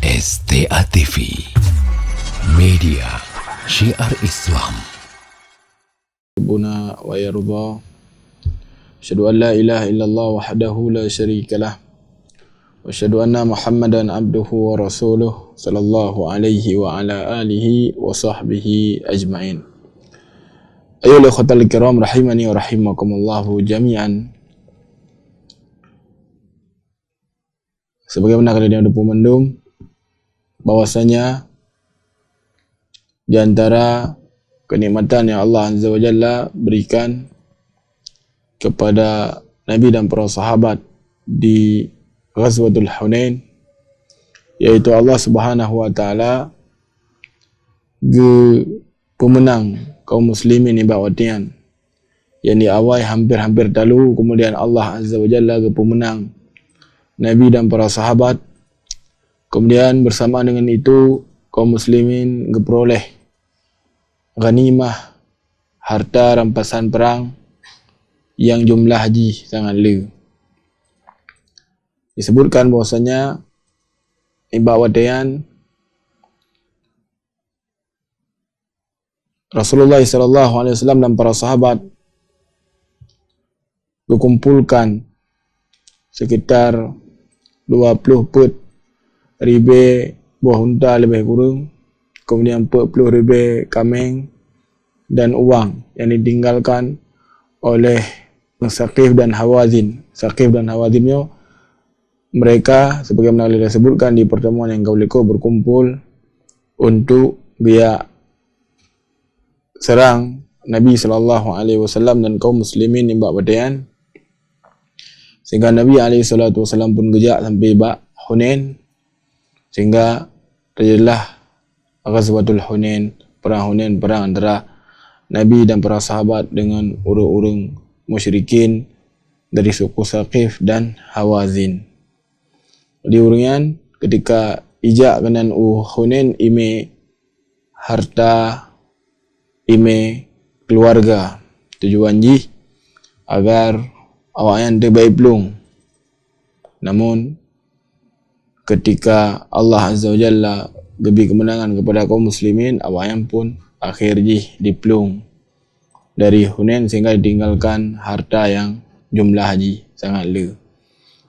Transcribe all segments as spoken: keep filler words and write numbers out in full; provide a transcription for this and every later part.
S T A T V, media syiar Islam. Rabbuna wa yarda. Asyhadu an la ilaha illallah wahdahu la syarika lah. Wa asyhadu anna Muhammadan abduhu wa rasuluh, sallallahu alaihi wa ala alihi wa sahbihi ajma'in. Ayyuhal ikhwatal kiram, rahimani wa rahimakumullahu jami'an. Sebagaimana ka lheueh tanyoe teupeu mandum, bahwasanya di antara kenikmatan yang Allah Azza wa Jalla berikan kepada Nabi dan para sahabat di Ghazwatul Hunain, yaitu Allah Subhanahu wa Ta'ala geupeumeunang kaum muslimin nibak watée nyan. Yang di awai hampir-hampir talu, kemudian Allah Azza wa Jalla geupeumeunang Nabi dan para sahabat. Kemudian bersama dengan itu, kaum muslimin geupeuroleh ghanimah, harta rampasan perang yang jumlah jih sangat le. Disebutkan bahwasanya nibak watée nyan Rasulullah sallallahu alaihi wasallam dan para sahabat geukumpulkan sekitar dua ploh peuet ribée boh unta leubeh kureueng, kemudian peuet ploh ribée kaméng dan uang yang ditinggalkan oleh Saqif dan Hawazin. Saqif dan Hawazin nyoe, mereka, sebagaimana lheueh disebutkan di pertemuan yang ka likot, berkumpul untuk geujak serang Nabi sallallahu alaihi wasallam dan kaum muslimin nibak watée nyan. Sehingga Nabi alaihi salatu wasallam pun geujak sampai bak Hunain, sehingga terjadilah Ghazwatul Hunain, perang Hunain, perang antara Nabi dan para sahabat dengan ureuëng-ureuëng musyrikin dari suku Saqif dan Hawazin. Di ureuëng nyan, ketika ijak keunan u Hunain, imé harta, imé keluarga. Tujuan jih agar awaknyan teubai plueng. Namun, ketika Allah Azza wa Jalla geubri keumeunangan kepada kaum muslimin, awaknyan pun akhé jih diplueng dari Hunain sehingga ditinggalkan harta yang jumlah jih sangat le.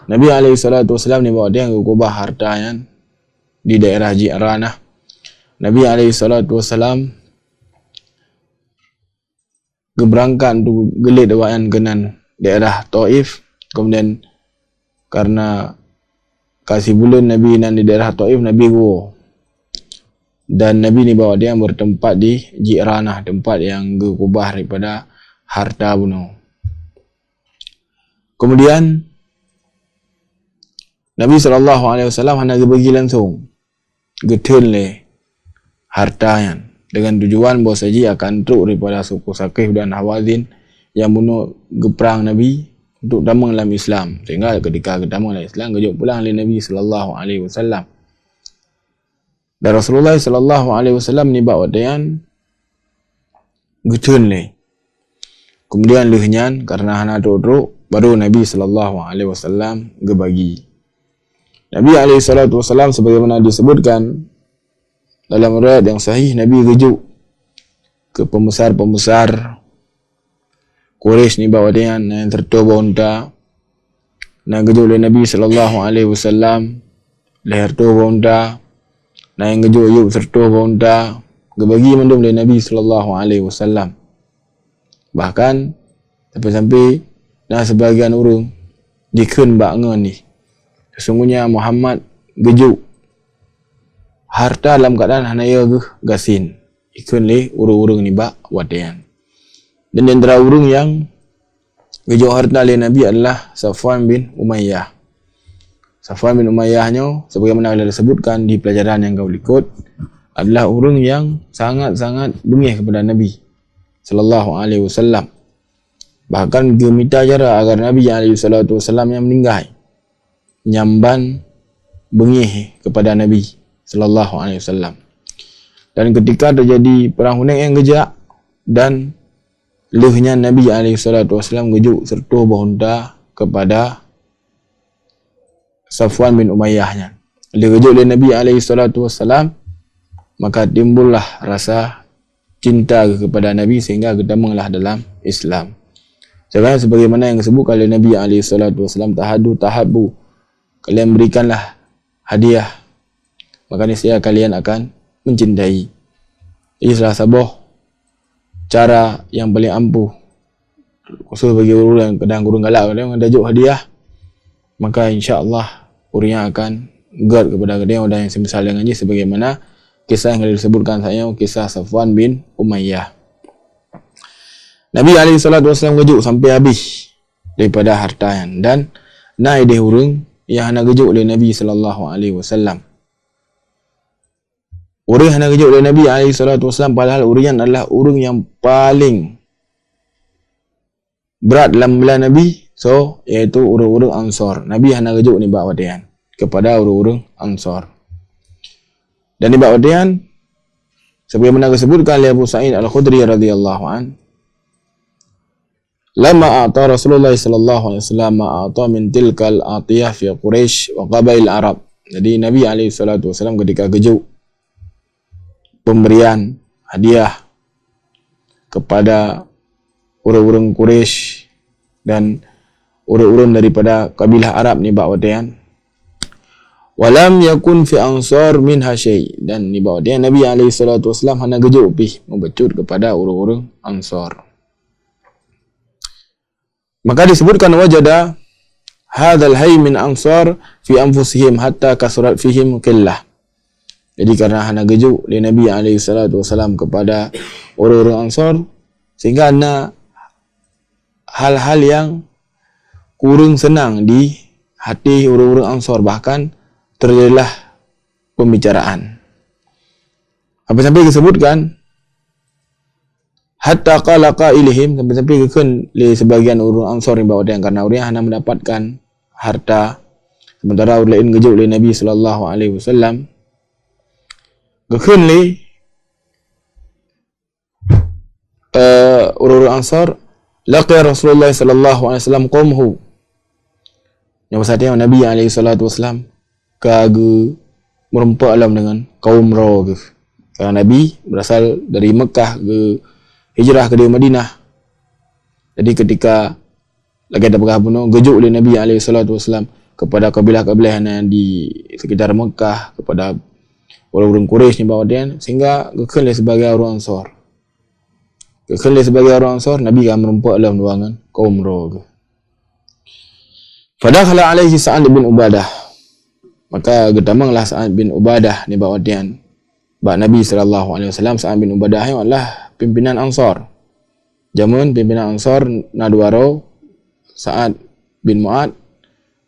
Nabi alaihi salatu wasallam nibak watée nyan geukeubah harta nyan di daerah Ji'ranah. Nabi alaihi salatu wasallam geubeurangkat untuk geulet awaknyan keunan daerah Taif. Kemudian, karena ka sibuleuen Nabi nan di daerah Taif, Nabi geuwoe. Dan Nabi nibak watée nyan bertempat di Ji'ranah, tempat yang geukeubah daripada harta bunoe. Kemudian, Nabi sallallahu alaihi wasallam hana geubagi langsung, geutheun lé harta nyan dengan tujuan bahwa saji akan trok daripada suku Saqif dan Hawazin yang bunoe geuprang Nabi untuk tamong lam Islam, sehingga ketika geutamong lam Islam geujok pulang lé Nabi sallallahu alaihi wasallam. Dan Rasulullah sallallahu alaihi wasallam nibak watée nyan geutheun lé. Kemudian lheueh nyan, karena hana trok-trok, baru Nabi sallallahu alaihi wasallam geubagi. Nabi alaihi salatu wasallam, sebagaimana disebutkan dalam riwayat yang sahih, Nabi geujok keu pembesar-pembesar Quraisy nibak watée nyan, na nyang siratoh boh unta, na geujok lé Nabi sallallahu alaihi wasallam lhèe ratoh boh unta, na nyang geujok yôb siratoh boh unta, geubagi mandum lé Nabi sallallahu alaihi wasallam. Bahkan, sampai-sampai na sibagian ureuëng jikheun bak ngon jih, "Sesungguhnya Muhammad geujok harta lam keuadaan hana yö geuh gasien," jikheun lé ureuëng-ureuëng nibak watée nyan. Dan di antara ureuëng nyang geujok harta lé Nabi adalah Safwan bin Umayyah. Safwan bin Umayyah nyoe, sebagaimana ka lheueh disebutkan di pelajaran nyang ka likot, adalah ureuëng nyang sangat-sangat beungéh kepada Nabi sallallahu alaihi wasallam. Bahkan geumita cara agar Nabi alaihi salatu wasallam nyang meuninggai, nyang ban beungéh kepada Nabi sallallahu alaihi wasallam. Dan ketika terjadi perang Hunain nyang geujak, dan lheueh nyan Nabi alaihi salatu wasallam geujok siratoh boh unta kepada Safwan bin Umayyah nyan. Lheueh geujok lé Nabi alaihi salatu wassalam, maka timbullah rasa cinta geuh kepada Nabi sehingga geutamonglah dalam Islam. Sekarang sebagaimana yang disebutkan oleh Nabi alaihi salatu wassalam, "Tahadu tahabbu." Kalian berikanlah hadiah, maka niscaya kalian akan mencintai. Jadi salah saboh cara yang paling ampuh, khusus bagi ureuëng kadang ureuëng galak, kadang tajok hadiah, maka insya Allah ureuëng nyan akan gét kepada geutanyoe dan yang semisal dengan jih, sebagaimana kisah yang disebutkan saat nyoe, kisah Safwan bin Umayyah. Nabi alaihi salatu wasallam geujok sampai habis daripada harta nyan, dan na ideh ureuëng yang hana geujok lé Nabi sallallahu alaihi wasallam. Ureuëng hana geujok lé Nabi alaihi salatu wasallam, padahal ureuëng nyan adalah ureuëng yang paling brat lam bela Nabi, so, yaitu ureuëng-ureuëng Ansor. Nabi hana geujok nibak watée nyan kepada ureuëng-ureuëng Ansor. Dan nibak watée nyan, sebagaimana disebutkan oleh Abu Sa'id Al-Khudri radhiyallahu an, "Lama a'ta Rasulullah sallallahu alaihi wasallam ma a'ta min tilkal atiyah fi Quraisy wa qabail Arab." Jadi Nabi alaihi salatu wasallam ketika geujok pemberian hadiah kepada ureuëng-ureuëng Quraisy dan ureuëng-ureuëng daripada kabilah Arab nibak watée nyan, "Walam yakun fi Ansar minha syai'," dan nibak watée nyan Nabi alaihi salatu wasallam hana geujok pih mubacut kepada ureuëng-ureuëng Ansar. Maka disebutkan, "Wajada hadzal hayy min Ansar fi anfusihim hatta kasurat fihim qillah." Jadi karena hana geujok lé Nabi alaihi salatu wasallam kepada ureuëng-ureuëng Ansar, sehingga na hal-hal yang kureueng seunang di hati ureuëng-ureuëng Ansar, bahkan terjadilah pembicaraan. Sampai-sampai disebutkan, "Hatta qala qailihim," sampai-sampai geukheun lé sebagian ureuëng Ansar nibak watée nyan, karena ureuëng nyan hana mendapatkan harta, sementara ureuëng laén geujok lé Nabi sallallahu alaihi wasallam. Geukheun lé, eh, ureuëng-ureuëng Ansar, "Laqiya Rasulullah sallallahu alaihi wasallam qaumuhu." Nyoe saat nyan Nabi alaihi salatu wasallam ka geumeureumpok lom deungon kaum droe geuh. Karena Nabi berasal dari Mekah, geuhijrah keudéh Madinah. Jadi ketika, lagée tapeugah bunoe, geujok lé Nabi alaihi salatu wasallam kepada kabilah-kabilah nyang di sekitar Mekah, kepada ureuëng-ureuëng Quraisy nibak watée nyan, sehingga geukheun lé sebagai ureuëng Ansar. Geukheun lé sebagai ureuëng Ansar, Nabi ka meureumpok lom dua ngon kaum droe geuh. Fadakhala alaihi Sa'ad bin Ubadah. Maka geutamonglah Sa'ad bin Ubadah nibak watée nyan bak Nabi sallallahu alaihi wasallam. Sa'ad bin Ubadah nyoe adalah pimpinan Ansar. Jameun pimpinan Ansar na dua droe, Sa'ad bin Mu'ad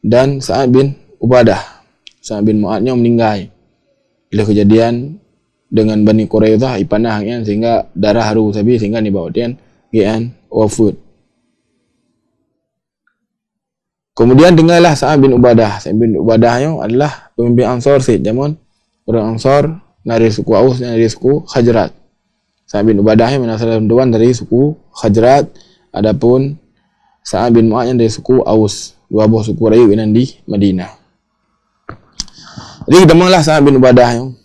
dan Sa'ad bin Ubadah. Sa'ad bin Mu'ad nyoe meuninggai lheueh keujadian deungon Bani Quraidah ipanah nyan, sehingga darah ru sabe, sehingga nibak watée nyan geuh nyan wafeuet. Kemudian tinggallah Sa'ad bin Ubadah. Sa'ad bin Ubadah nyoe adalah pemimpin Ansar cit jameun. Ureuëng Ansar na dari suku Aus, na dari suku Khazraj. Sa'ad bin Ubadah nyoe meunan salah satu dari suku Khazraj, adapun Sa'ad bin Mu'ad nyan dari suku Aus. Dua boh suku rayeuk inan di Madinah. Jadi geutamonglah Sa'ad bin Ubadah nyoe.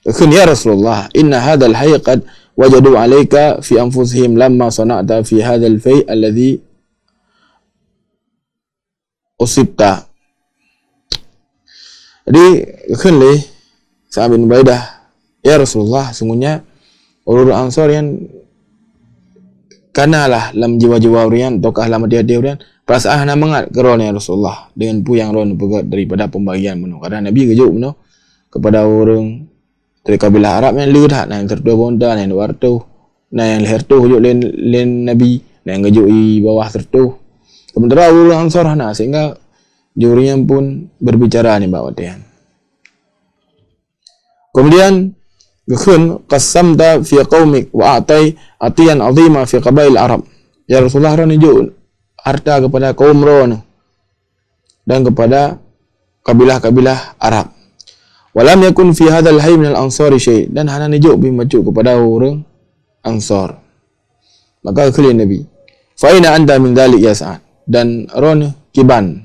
Geukheun, "Ya Rasulullah, inna hadzal hayy qad wajadu alaika fi anfusihim lamma sana'ta fi hadzal fai' alladzi usibta." Jadi geukheun lé Sa'ad bin Ubaidah, "Ya Rasulullah, sungguhnya ureuëng Ansar nyan kana lah lam jiwa-jiwa ureuëng nyan, ataukah lam até-até ureuëng nyan, peurasaan hana mangat keu droeneuh, ya Rasulullah, deungon peue nyang droeneuh peugét daripada pembagian bunoe." Karena Nabi geujok bunoe kepada ureuëng dari kabilah Arab nyang le that, na nyang sireutôh bak unta, na nyang dua reutôh, na nyang lhèe reutôh geujok lé, lé Nabi, na nyang geujok di bawah sireutôh. Sementara ureuëng Ansar hana, sehingga ureuëng nyan pun berbicara nibak watée nyan. Kemudian geukheun, "Qassamta fi qaumik wa a'tai atiyan azima fi qabail Arab." Ya Rasulullah, droeneuh jok harta kepada kaum droeneuh dan kepada kabilah-kabilah Arab. "Wa lam yakun fi hadzal hayy minal ansari syai'," dan hana neujok pih bacut kepada ureuëng Ansar. Maka geukheun lé Nabi, "Fa aina anta min dzalik ya Sa'ad?" Dan droeneuh kiban.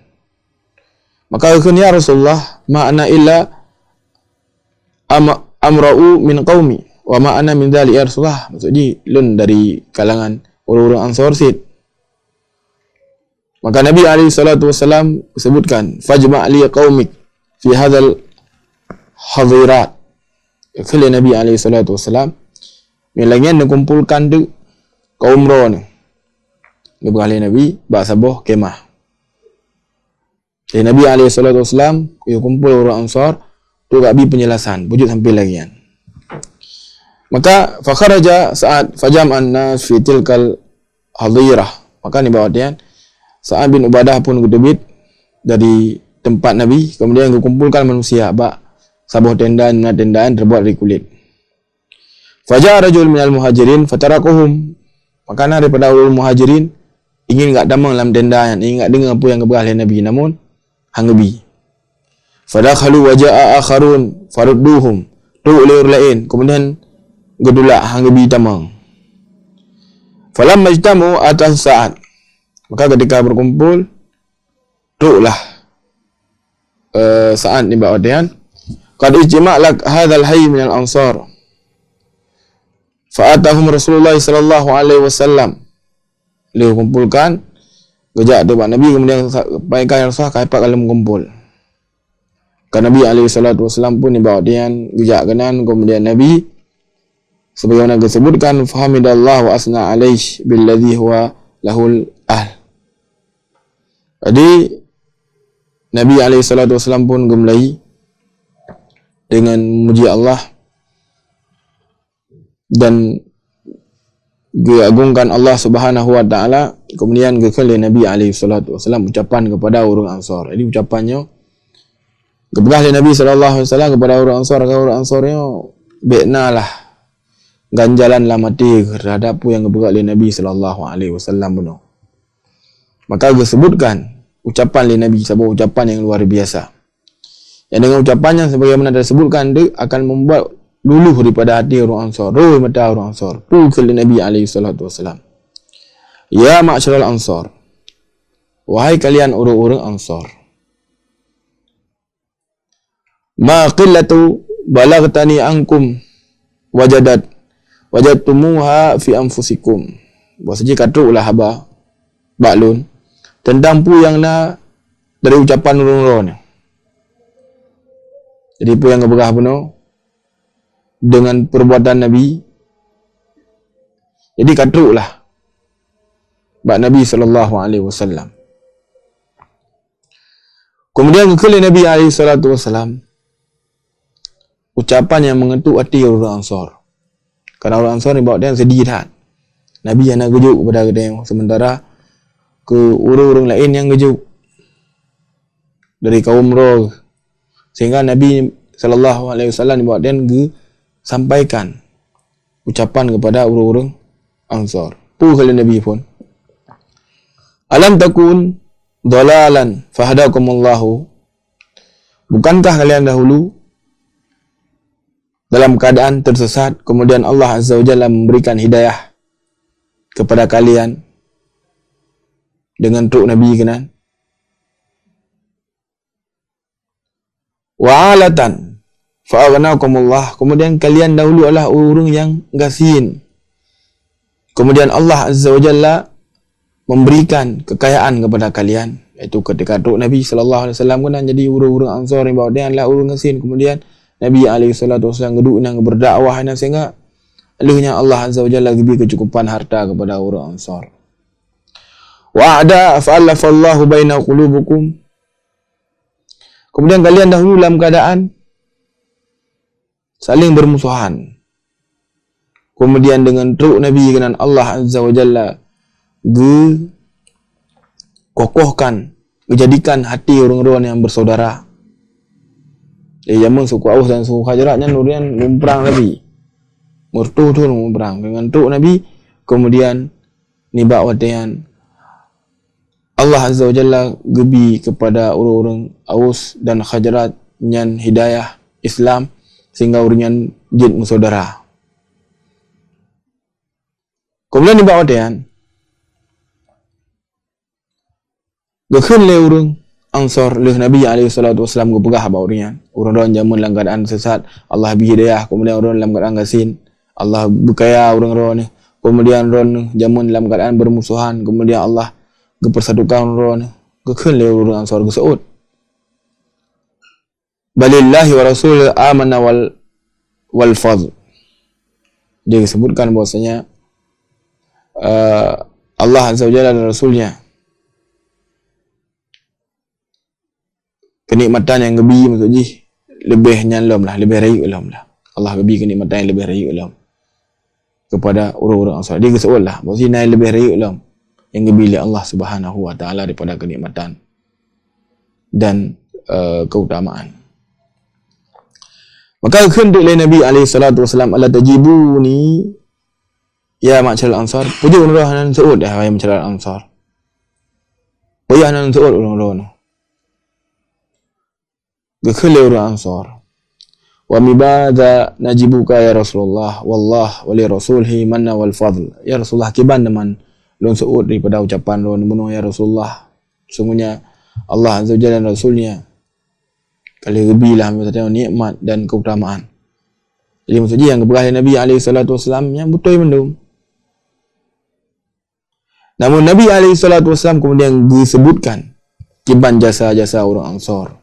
Maka geukheun, "Ya Rasulullah, ma ana illa "Am-, amra'u min qaumi, wa ma ana min dzalik ya Rasulullah." Maksud jih, lôn dari kalangan ureuëng-ureuëng Ansor cit. Maka Nabi alaihi salatu wasalam sebutkan, "Fajma' li qaumik fi hadzal hadirat." Kheun lé Nabi alaihi salatu wasalam, "Meulagée nyan neukumpulkan teuk kaum droeneuh." Geupeugah lé Nabi bak saboh kemah. Jadi Nabi alaihi salatu wasalam, geukumpul ureuëng Ansor, tu geubi penjelasan, beujeuet sampai lagée nyan. Maka, fakharaja Sa'ad fajama'an nas fi tilkal hadirah. Maka nibak watée nyan, Sa'ad bin Ubadah pun geuteubiet dari tempat Nabi, kemudian geukumpulkan manusia bak saboh tenda, na tenda nyang terbuat dari kulit. Faja'a rajul minal muhajirin fatarakuhum. Maka na daripada ureuëng muhajirin ingin gak tamong lam tenda nyan, ingin gak deungoe peue nyang geupeugah lé Nabi, namun hana geubi. Fadakhalu wa ja'a akharun farudduhum. Trok lé ureuëng laén, kemudian geutulak hana geubi tamong. Falamma ijtama'u ata Sa'ad. Maka ketika berkumpul, troklah, eh, Sa'ad nibak watée nyan. Qad ijtama' lak hadzal hayy minal ansar. Fa atahum Rasulullah sallallahu alaihi wasallam. Lheueh kumpulkan, geujak teuk bak Nabi, kemudian sa-, sampaikan, "Ya Rasulullah, ka pat ka lheueh meukumpul." Ka Nabi alaihi salatu wasallam pun nibak watée nyan geujak keunan, kemudian Nabi, sebagaimana geusebutkan, "Fahamidallah wa asna alaih billadzi huwa lahul ahl." Jadi, Nabi alaihi salatu wasallam pun geumulai dengan memuji Allah dan geuagungkan Allah Subhanahu wa Taala, kemudian geukheun lé Nabi alaihi salatu wasallam ucapan kepada ureuëng Ansor. Jadi, ucapan nyoe geupeugah lé Nabi sallallahu alaihi wasallam kepada ureuëng Ansor, agar ureuëng Ansor nyoe bék na lah ganjalan lam até terhadap peue nyang geupeugah lé Nabi sallallahu alaihi wasallam bunoe. Maka geusebutkan ucapan lé Nabi, saboh ucapan nyang luar biasa. Nyang dengan ucapan nyan sebagaimana tersebutkan tu akan membuat luluh daripada hati ureuëng Ansor, roh mata ureuëng Ansor. Peue kheun lé Nabi alaihi salatu wasalam, "Ya ma'syaral Ansor, wahai kalian ureuëng-ureuëng Ansor, ma qillatu balaghtani ankum wajadat, wajadtumuha fi anfusikum." Bahwasanya ka troklah haba bak lôn tentang peue nyang na dari ucapan ureuëng droeneuh. Jadi, peue nyang geupeugah bunoe dengan perbuatan Nabi. Jadi, ka troklah bak Nabi sallallahu alaihi wasallam. Kemudian geukheun lé Nabi alaihi salatu wasalam ucapan nyang meungetuk até ureuëng Ansor. Karena ureuëng Ansor nibak watée nyan seudeh that. Nabi hana geujok keupada geutanyoe, sementara keu ureuëng-ureuëng laén nyang geujok dari kaum droe. Sehingga Nabi sallallahu alaihi wasallam nibak watée nyan geusampaikan ucapan kepada ureuëng-ureuëng Ansor. Peue kheun lé Nabi phon, "Alam takun dhalalan fahadakumullahu?" Bukankah kalian dahulu dalam keadaan tersesat, kemudian Allah Azza wa Jalla memberikan hidayah kepada kalian dengan trok Nabi keunan? "Wa alatan fa'aghnakumullah," kemudian kalian dahulu adalah ureuëng nyang gasien. Kemudian Allah Azza wa Jalla memberikan kekayaan kepada kalian, yaitu ketika trok Nabi sallallahu alaihi wasallam keunan, jadi ureuëng-ureuëng Ansor nibak watée nyan adalah ureuëng gasien. Kemudian Nabi alaihi salatu wasallam geuduek nyan berdakwah nyan sehingga lheueh nyan Allah Azza wa Jalla geubri keucukupan harta kepada ureuëng Ansor. "Wa a'da fa'allafallahu baina qulubikum." Kemudian kalian dahulu dalam keadaan saling bermusuhan. Kemudian dengan trok Nabi keunan, Allah Azza wa Jalla geukokohkan, geujadikan hati ureuëng droe nyang bersaudara. Di zaman suku Aus dan suku Khazraj nyan ureuëng muprang Nabi. Meureutoh thon muprang. Dengan trok Nabi, kemudian nibak watée nyan Allah Azza wa Jalla geubri kepada ureuëng-ureuëng Aus dan Khazraj nyan hidayah Islam, sehingga ureuëng nyan jeuet meusaudara. Kemudian nibak watée nyan, geukheun lé ureuëng Ansor lheueh Nabi alaihi salatu wasallam geupeugah bak ureuëng nyan. Ureuëng droen jameun lam keuadaan sesat, Allah bri hidayah, keumudian ureuëng lam keuadaan gasien, Allah beukaya ureuëng droen. Keumudian droen jameun lam keuadaan beurmusohan, keumudian Allah geupeusatukan ureuëng droen. Geukheun lé ureuëng Ansor geuseuôt. Balillahi wa rasul amana wal, wal fadl. Dia disebutkan bahwasanya, eh, Allah Azza wa Jalla dan Rasulnya, kenikmatan yang geubi maksud jih lebih nyan lom lah, lebih rayeuk lom lah. Allah geubi kenikmatan yang lebih rayeuk lom kepada ureuëng-ureuëng Ansor. Dia geuseuôt lah, bahwa sinan lebih rayeuk lom yang geubi lé Allah Subhanahu wa Taala daripada kenikmatan dan, eh, keutamaan. Maka geukheun lé Nabi alaihi salatu wasallam, "Ala tajibuni ya ma'syaral Ansar?" Peue jeuet ureuëng hana seuôt, hai ma'syaral Ansar? Peue hana seuôt ureuëng droen? Geukheun lé ureuëng Ansor, "Wa bimadza najibuka ya Rasulullah, wallah wa li rasulihi manna wal fadl." Ya Rasulullah, kiban teuma lôn seuôt daripada ucapan lôn bunoe ya Rasulullah. Sungguhnya Allah Azza wa Jalla dan Rasulnya ka lheueh geubi lah nikmat dan keutamaan. Jadi maksud jih nyang geupeugah lé Nabi alaihi salatu wasallam nyan beutôi mandum. Namun Nabi alaihi salatu wasallam kemudian geusebutkan kiban jasa-jasa ureuëng Ansor.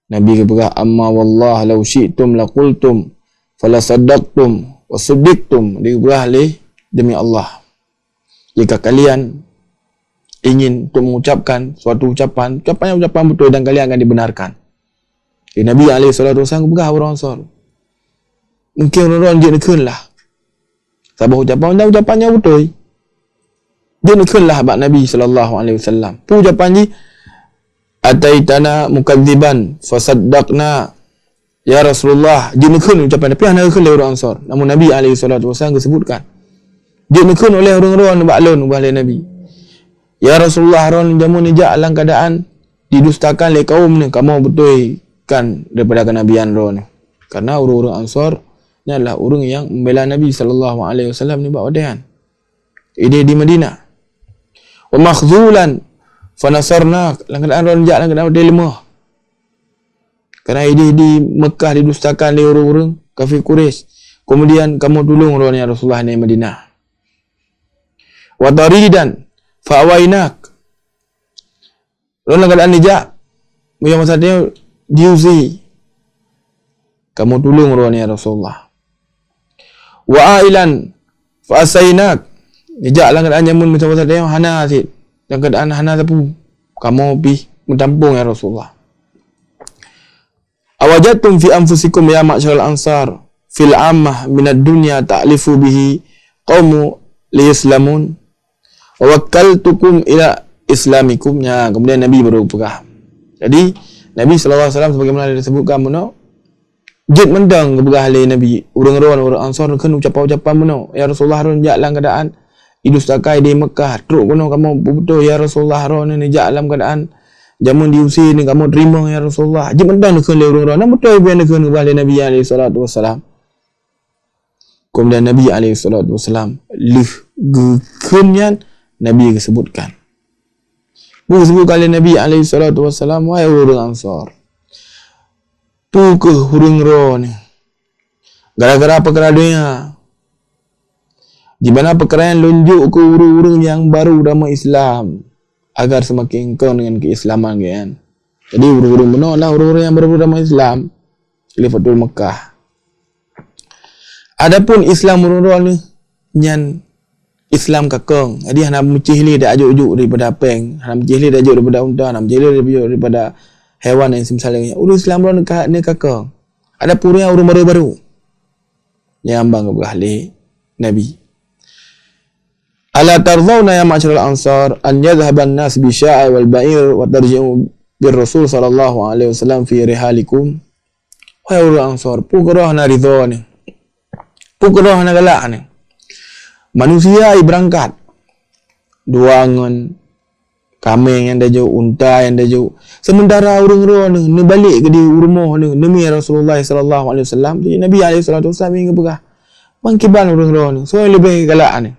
Nabi geupeugah, "Amma wallah law syi'tum laqultum falasaddaqtum wa suddiqtum." Dia geupeugah lé, "Demi Allah, jika kalian ingin untuk mengucapkan suatu ucapan, ucapan yang ucapan betul dan kalian akan dibenarkan." Jadi Nabi alaihi salatu wasallam geupeugah ureuëng Ansor, "Mungkin ureuëng jeuet neukheun lah." Saboh ucapan, dan ucapan nyang beutôi. Jeuet neukheun lah bak Nabi sallallahu alaihi wasallam. Peue ucapan jih? "Ataitana mukadziban fasaddaqna." Ya Rasulullah, jeuet neukheun ucapan, tapi hana geukheun lé ureuëng Ansor. Namun Nabi alaihi salatu wasallam geusebutkan, "Jeuet neukheun oleh ureuëng droen bak lôn," geupeugah lé Nabi. "Ya Rasulullah, droen jameun neujak lam keuadaan didustakan lé kaum neuh, kamoe beutoikan daripada kenabian droen." Karena ureuëng-ureuëng Ansor nyan adalah ureuëng nyang membela Nabi sallallahu alaihi wasallam nibak watée nyan. Idéh di Madinah. "Wa makhzulan fanasarnak." Lam keuadaan droen jak lam keuadaan watée leumoh. Karena idéh di Mekah didustakan lé ureuëng-ureuëng kafir Quraisy. Kemudian kamoe tulông droen ya Rasulullah di Madinah. "Wa taridan fa'awainak." Lôn lam keuadaan neujak, meunyoe masa nyoe diusé. Kamoe tulông droen ya Rasulullah. "Wa ailan fa'asainak." Neujak lam keuadaan jameun masa-masa nyoe hana cit. Lam keuadaan hana sapeue. Kamoe pih meutampông ya Rasulullah. "Awajadtum fi anfusikum ya ma'syaral ansar fil ammah minad dunya ta'lifu bihi qaumu liyuslamun wa wakkaltukum ila islamikum." Nya, kemudian Nabi baru peugah. Jadi, Nabi sallallahu alaihi wasallam sebagaimana disebutkan bunoe, jeuet mantong geupeugah lé Nabi, ureuëng droen, ureuëng Ansor kheun ucapan-ucapan bunoe, "Ya Rasulullah, droen jak lam keuadaan idustakai di Mekah, trok keunoe kamoe beubeutôi, ya Rasulullah, droen neujak lam keuadaan jameun diusé, neuh kamoe teurimong, ya Rasulullah." Jeuet mantong neukheun lé ureuëng droen, na beutôi peue nyang neukheun geupeugah lé Nabi alaihi salatu wassalam. Kemudian Nabi alaihi salatu wassalam lheueh geukheun nyan, Nabi geusebutkan. Geusebutkan lé Nabi alaihi salatu wassalam, "Wahai ureuëng Ansor, peu kheueh ureuëng droeneuh gara-gara peukara donya, di mana peukara nyan lôn jok keu ureuëng-ureuëng nyang baru tamong Islam, agar seumaken kong deungon keuislaman geuhnyan." Jadi, ureuëng-ureuëng bunoe adalah ureuëng-ureuëng nyang baru tamong Islam lé Fathul Makkah. Adapun Islam ureuëng droeneuh nyan Islam ka kong. Jadi, hana meucéh lé tajok-jok daripada péng, hana meucéh lé tajok daripada unta, hana meucéh lé tajok daripada hewan nyang seumisal nyan. Ureuëng Islam droeneuh ka, nyan ka kong. Adapun ureuëng, ureuëng baru-baru, nyan ban geupeugah lé Nabi, "Ala tardhauna ya ma'syaral ansar an yadhhaban nas bisya'i wal ba'ir wa tarji'u bir Rasul sallallahu alaihi wasallam fi rihalikum?" Wahai ureuëng Ansor, peu kheueh droeneuh hana ridha nyoe? Peu kheueh droeneuh hana galak nyoe? Manusia jibeurangkat dua ngon kaméng nyang tajok, unta nyang tajok, seumeuntara ureuëng droeneuh neubalek keudéh u rumoh neuh, neumi Rasulullah sallallahu alaihi wasallam. Jadi Nabi alaihi salatu wasallam ingin geupeugah, ban kiban ureuëng droeneuh, soe nyang leubeh galak nyoe?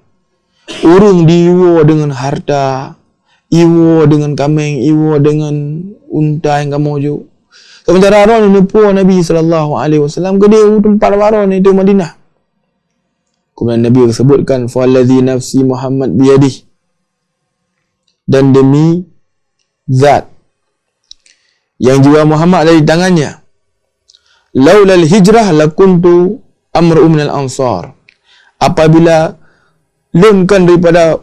Ureuëng jiwoe deungon harta, iwoe deungon kaméng, iwoe deungon unta nyang kamoe jok. Sementara droeneuh neupuwoe Nabi sallallahu alaihi wasallam keudeh u teumpat droeneuh, yaitu Madinah. Kemudian Nabi geusebutkan, "Fawallazi nafsi Muhammad biyadih," dan demi zat nyang jiwa Muhammad ada di tangannya, "Laulal hijrah lakuntu amru'un minal ansar." Apabila lôn kon daripada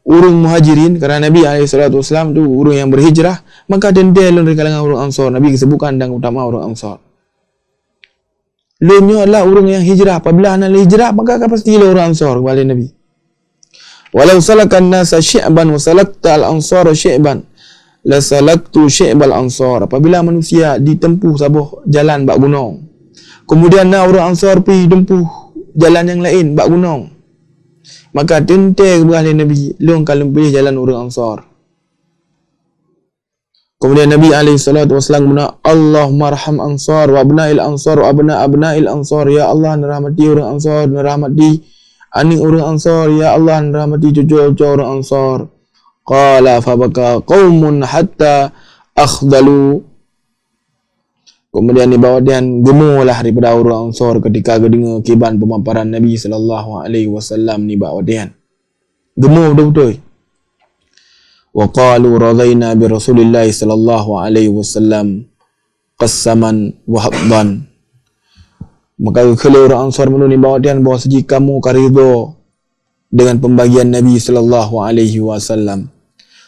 ureuëng Muhajirin, karena Nabi alaihi salatu wasallam tu ureuëng nyang berhijrah, maka teuntée lôn dari kalangan ureuëng Ansar. Nabi geusebutkan dan utama ureuëng Ansar. Lôn nyoe adalah ureuëng nyang hijrah. Apabila hana lé hijrah, maka ka pasti lé ureuëng Ansar, keubaleh Nabi. "Walau salakan nasa syi'ban wa salakta al-ansara syi'ban, la salaktu syi'bal ansar." Apabila manusia ditempuh saboh jalan bak gunong, kemudian na ureuëng Ansar pi ditempuh jalan nyang laén bak gunong, maka teuntée geupeugah lé Nabi, lôn ka lôn piléh jalan ureuëng Ansar. Kemudian Nabi alaihi salatu wasallam geupeuna, "Allahummarham Ansar wa abna'il Ansar wa abna abna'il Ansar." Ya Allah, neurahmati ureuëng Ansar, neurahmati aneuëk ureuëng Ansar. Ya Allah, neurahmati cucu-cucu ureuëng Ansar. Qala fabaka qaumun hatta akhdalu. Kemudian nibak watée nyan geumoe lah daripada ureuëng Ansar ketika geudeungoe kiban peumaparan Nabi sallallahu alaihi wasallam nibak watée nyan. Geumoe beutôi-beutôi. "Wa qalu radhaina bi Rasulillahi sallallahu alaihi wasallam qassaman wa habban." Maka geukheun lé ureuëng Ansar meunurot nibak watée nyan bahwa siji kamoe ka ridho dengan pembagian Nabi sallallahu alaihi wasallam.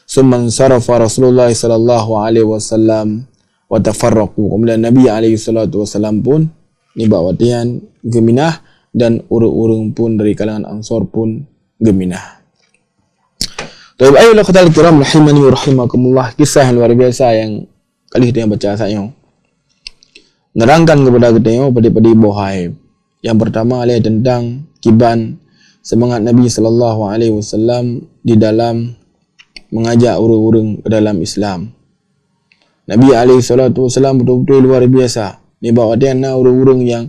"Tsumman sarafa Rasulullah sallallahu alaihi wasallam wa tafarraqu." Kemudian Nabi alaihi salatu wasallam pun nibak watée nyan geuminah dan ureuëng-ureuëng pun dari kalangan Ansar pun geuminah. Taib, ayu lakhatal kiram rahimani wa rahimakumullah, kisah yang luar biasa yang kali kita yang baca saat nyoe. Nerangkan kepada kita nyoe pada-pada boh hai. Yang pertama adalah tentang kiban semangat Nabi sallallahu alaihi wasallam di dalam mengajak ureuëng-ureuëng ke dalam Islam. Nabi alaihi salatu wasallam betul-betul luar biasa. Nibak watée na ureuëng-ureuëng nyang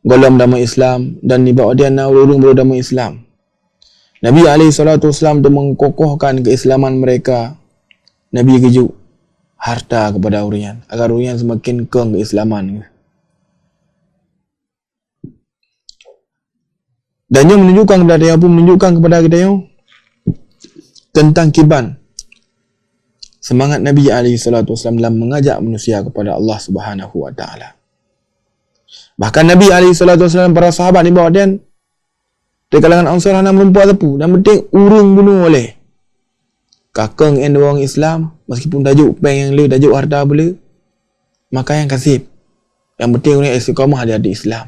golom damai Islam dan nibak watée na ureuëng-ureuëng baru damai Islam. Nabi alaihi salatu wasallam untuk mengkokohkan keislaman mereka, Nabi geujok harta kepada ureuëng nyan agar ureuëng nyan semakin kong keislaman. Dan nyoe menunjukkan kepada kita, apa menunjukkan kepada kita nyoe tentang kiban semangat Nabi alaihi salatu wasallam dalam mengajak manusia kepada Allah Subhanahu wa taala. Bahkan Nabi alaihi salatu wasallam, para sahabat nibak watée nyan, di kalangan Ansar hana meureumpok sapeue, dan penting ureuëng bunoe lé. Ka kong ngon ureuëng Islam, meskipun tajok péng nyang le, tajok harta beule, maka nyang ka seb. Yang penting ureuëng istiqamah di atas Islam.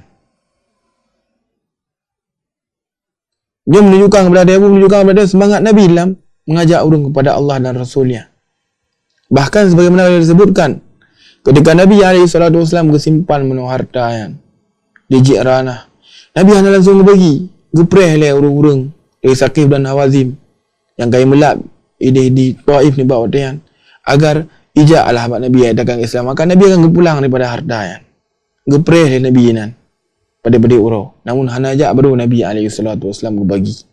Nyoe menunjukkan kepada dia, menunjukkan kepada dia semangat Nabi dalam mengajak ureuëng kepada Allah dan Rasul-Nya. Bahkan sebagaimana disebutkan, ketika Nabi alaihi salatu wasallam geusimpan meunoe harta nyan di Ji'ranah, Nabi hana langsung geubagi, geupreh lé ureuëng-ureuëng dari Saqif dan Hawazim nyang ka imeulab ideh di Taif nibak watée nyan, agar ijak Allah bak Nabi nyang takang Islam, maka Nabi akan geupulang daripada harta nyan. Geupreh lé Nabi nyan padé-padé uroe, namun hana jak barô Nabi alaihi salatu wasallam geubagi.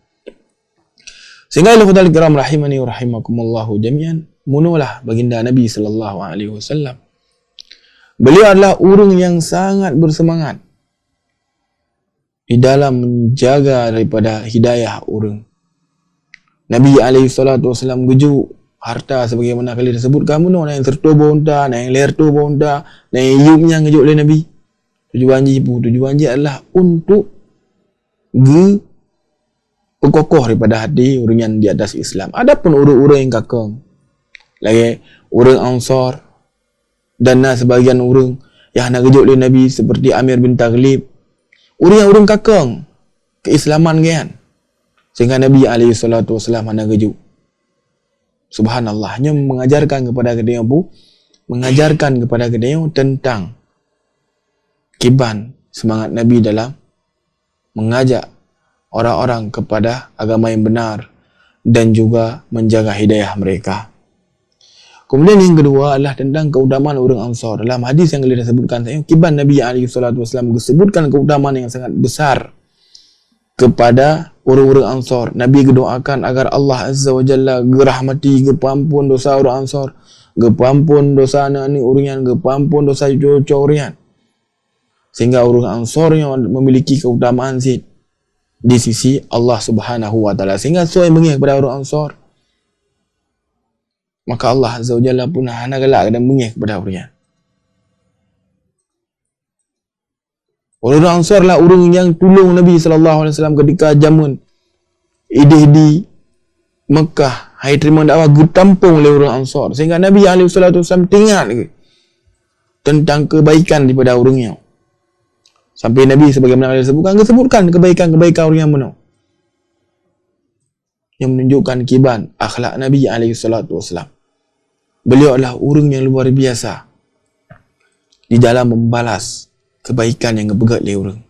Sehingga, ikhwatal kiram rahimani wa rahimakumullahu jami'an, munolah baginda Nabi sallallahu alaihi wasallam. Beliau adalah ureuëng yang sangat bersemangat di dalam menjaga daripada hidayah ureuëng. Nabi alaihi salatu wasallam geujok harta sebagaimana kali tersebut kamu, na nyang siratoh boh unta, na nyang lhèe ratoh boh unta, na nyang yuem nyang geujok lé Nabi. Tujuan jih pu, tujuan jih adalah untuk geu peukokoh daripada hati ureuëng nyan di atas Islam. Adapun ureuëng-ureuëng nyang ka kong, lagée ureuëng Ansar, dan na sebagian ureuëng nyang hana geujok lé Nabi, seperti Amir bin Taghlib, ureuëng nyang ureuëng ka kong keislaman geuh nyan, sehingga Nabi alaihi salatu wasallam hana geujok. Subhanallah, nyoe mengajarkan kepada geutanyoe pu, mengajarkan kepada geutanyoe tentang kiban semangat Nabi dalam mengajak orang-orang kepada agama yang benar dan juga menjaga hidayah mereka. Kemudian yang kedua adalah tentang keutamaan ureuëng Ansar. Dalam hadis yang kita sebutkan tadi, kiban Nabi alaihi salatu wasallam disebutkan keutamaan yang sangat besar kepada ureuëng-ureuëng Ansor. Nabi geudoakan agar Allah Azza wa Jalla geurahmati, geupeuampon dosa ureuëng Ansor, geupeuampon dosa aneuk-aneuk ureuëng nyan, geupeuampon dosa cucu-cucu ureuëng nyan. Sehingga ureuëng Ansor nyoe memiliki keutamaan cit di sisi Allah Subhanahu wa Taala. Sehingga soe nyang beungéh kepada ureuëng Ansor, maka Allah Azza wa Jalla pun hana galak dan beungéh kepada ureuëng nyan. Ureuëng Ansor lah ureuëng nyang tulông Nabi sallallahu alaihi wasallam ketika jameun idéh di Mekah, hai teurimong dakwah, geutampông lé ureuëng Ansor, sehingga Nabi alaihi salatu wasallam teuingat lagi tentang kebaikan daripada ureuëng nyoe. Sampai Nabi, sebagaimana disebutkan, geusebutkan kebaikan-kebaikan ureuëng nyang bunoe, yang menunjukkan kiban akhlak Nabi alaihi salatu wasallam. Beliau adalah ureuëng yang luar biasa di dalam membalas kebaikan yang geupeugét lé ureuëng.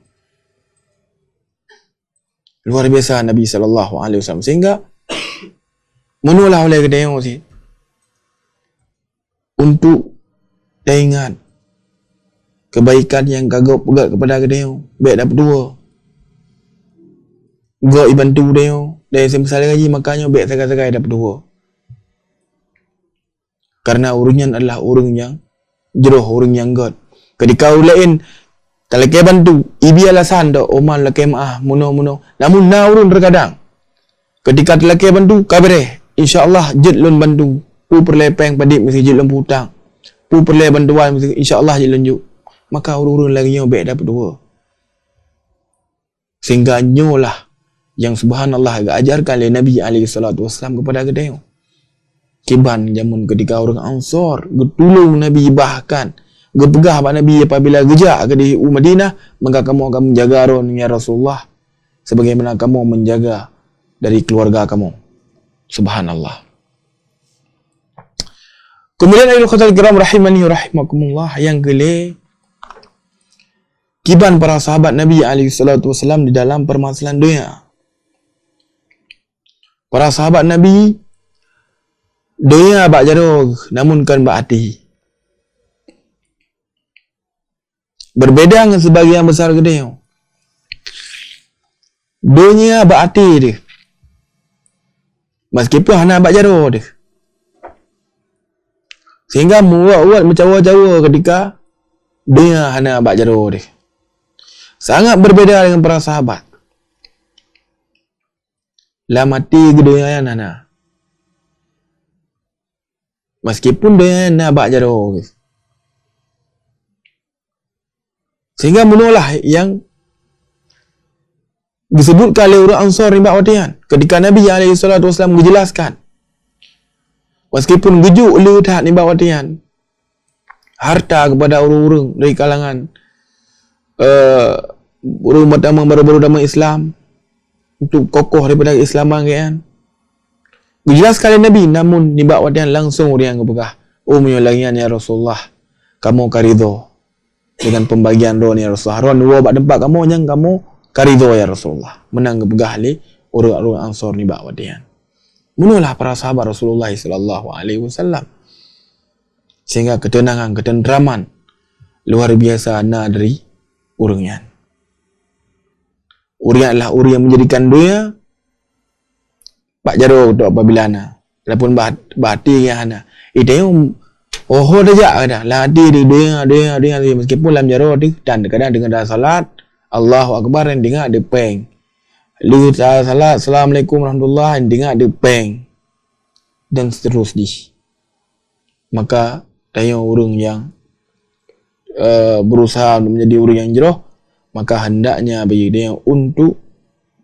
Luar biasa Nabi sallallahu alaihi wasallam, sehingga meunolah oleh geutanyoe cit untuk taingat kebaikan nyang ka geupeugét kepada geutanyoe, bék dapeutuwoe. Geubantu geutanyoe, dan seumisalnya gaji, makanya bék sagai-sagai dapeutuwoe. Karena ureuëng nyan adalah ureuëng nyang jroh, ureuëng nyang gét. Ketika ureuëng laén talakée bantu, ibi alasan tok, "Oh man, lakée meuáh, munoe-munoe." Namun na ureuëng terkadang ketika talakée bantu, ka beureh, "Insya Allah jeuet lôn bantu. Peue peureulée péng padit meusti jeuet lôn peutang. Peue peureulée bantuan meusti, insya Allah jeuet lôn jok." Maka ureuëng-ureuëng lagée nyoe bék dapeutuwoe. Sehingga nyoe lah yang subhanallah geuajarkan lé Nabi alaihi salatu wasallam kepada geutanyoe. Kiban jameun ketika ureuëng Ansor geutulông Nabi, bahkan geupeugah bak Nabi apabila geujak keudeh u Madinah, "Maka kamoe akan menjaga droeneuh, ya Rasulullah, sebagaimana kamoe menjaga dari keluarga kamoe." Subhanallah. Kemudian, ayyuhal ikhwatal kiram rahimani wa rahimakumullah, yang keulhèe, kiban para sahabat Nabi alaihi salatu wasallam di dalam permasalahan donya. Para sahabat Nabi donya bak jaroe, namun kon bak até. Berbeda ngon sebagian besar geutanyoe. Donya bak até deuh, meskipun hana bak jaroe deuh. Sehingga meuuet-uet meucawa-cawa ketika donya hana bak jaroe deuh. Sangat berbeda dengan para sahabat. Lam até geutanyoe nyan hana. Meskipun donya nyan na bak jaroe. Sehingga meunoe lah yang geusebutkan lé ureuëng Ansor nibak watée nyan. Ketika Nabi alaihi salatu wasallam geujelaskan, meskipun geujok le that nibak watée nyan harta kepada ureuëng-ureuëng dari kalangan, eh, ureuëng pertama baru-baru dalam Islam, untuk kokoh daripada keislaman geutanyoe. Geujelaskan lé Nabi, namun nibak watée nyan langsung ureuëng nyan geupeugah, "Oh, meunyoe lagée nyan, ya Rasulullah, kamoe ka ridho dengan pembagian droeneuh, ya Rasulullah. Droeneuh woe bak teumpat kamoe nyang kamoe ka ridho, ya Rasulullah." Meunan geupeugah lé ureuëng-ureuëng Ansor nibak watée nyan. Meunoe lah para sahabat Rasulullah sallallahu alaihi wasallam. Sehingga keuteunangan, keuteunteraman luar biasa na dari ureuëng nyan. Ureuëng nyan adalah ureuëng nyang menjadikan donya bak jaroe tok apabila na. Adapun bah, bah até nyang hana. Geutanyoe, oh, ho tajak kadang. Lam até deuh donya, donya, donya, donya. Meskipun lam jaroe deuh, dan kadang deungon salat, Allahu Akbar, dan deungon deuh péng. Lheueh salat, "Assalamualaikum warahmatullah," deungon deuh péng. Dan seterus jih. Maka tanyoe ureuëng nyang, eh, berusaha untuk menjadi ureuëng nyang jroh, maka hendaknya bagi tanyoe untuk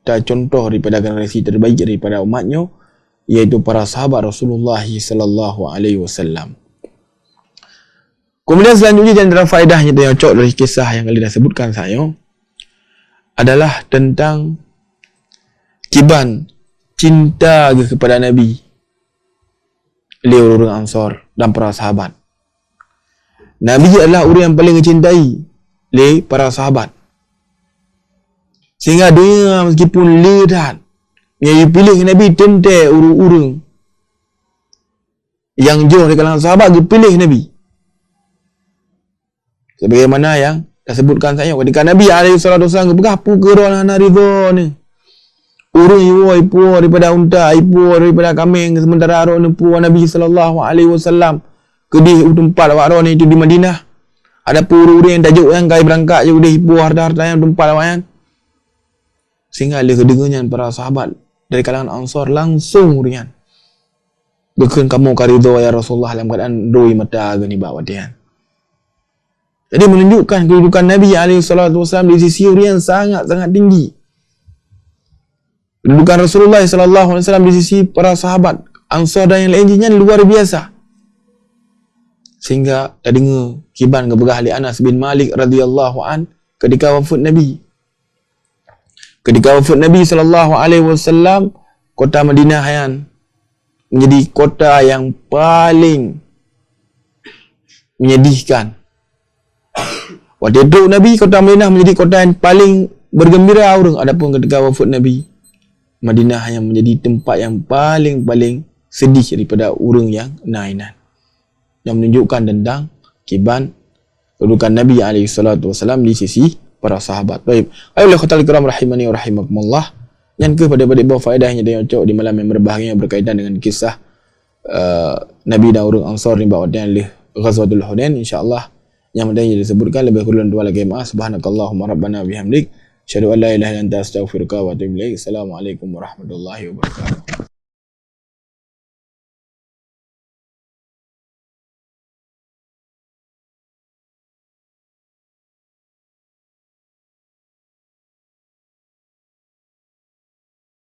tacontoh daripada generasi terbaik daripada umat nyoe, yaitu para sahabat Rasulullah sallallahu alaihi wasallam. Kemudian selanjutnya, di antara faedah nyang tanyoe cok dari kisah nyang ka lheueh dah sebutkan saat nyoe adalah tentang kiban cinta geuh kepada Nabi lé ureuëng Ansor dan para sahabat. Nabi adalah ureuëng nyang paleng geucintai lé para sahabat. Sehingga donya meskipun le that, nyang geupiléh Nabi teuntée ureuëng-ureuëng nyang jroh di kalangan sahabat geupiléh Nabi. Sebagaimana nyang tasebutkan saat nyoe, ketika Nabi alaihi salatu wasallam geupeugah, "Peue keu droeneuh hana ridho neuh Ureuëng iwoe ipuwoe daripada unta, ipuwoe daripada kaméng, sementara droeneuh puwoe Nabi sallallahu alaihi wasallam keudeh u teumpat awak droeneuh itu di Madinah. Adapun ureuëng-ureuëng nyang tajok nyan ka ibeurangkat jih keudeh ipuwoe harta-harta nyan u teumpat awak nyan. Sehingga lheueh geudeungoe nyan para sahabat dari kalangan Ansor langsung ureuëng nyan geukheun, "Kamoe ka ridho ya Rasulullah," lam keuadaan rhoi mata geuh nibak watée nyan. Jadi menunjukkan kedudukan Nabi alaihi salatu wasallam di sisi ureuëng nyan sangat-sangat tinggi. Kedudukan Rasulullah sallallahu alaihi wasallam di sisi para sahabat Ansor dan nyang laén jih nyan luar biasa. Sehingga tadeungoe kiban geupeugah lé Anas bin Malik radhiyallahu an ketika wafat Nabi. Ketika wafat Nabi sallallahu alaihi wasallam, kota Madinah nyan menjadi kota yang paling menyedihkan. Watée trok Nabi, kota Madinah menjadi kota yang paling bergembira ureuëng. Adapun ketika wafat Nabi, Madinah yang menjadi tempat yang paling-paling sedih daripada ureuëng nyang na inan. Yang menunjukkan tentang kiban kedudukan Nabi alaihi salatu wasallam di sisi para sahabat. Baik, ayolah khotal kiram rahimani wa rahimakumullah. Nyan keuh pada-pada boh faedah nyang teucok di malam yang berbahagia berkaitan dengan kisah eh, Nabi dan ureuëng Ansor nibak watée nyan lheueh Ghazwatul Hunain, insya-Allah nyang meudeh disebutkan, lebih kurang dua lagi maaf. Subhanakallahumma rabbana bihamdik, asyhadu an la ilaha illa anta, astaghfiruka wa atubu ilaik. Assalamualaikum warahmatullahi wabarakatuh.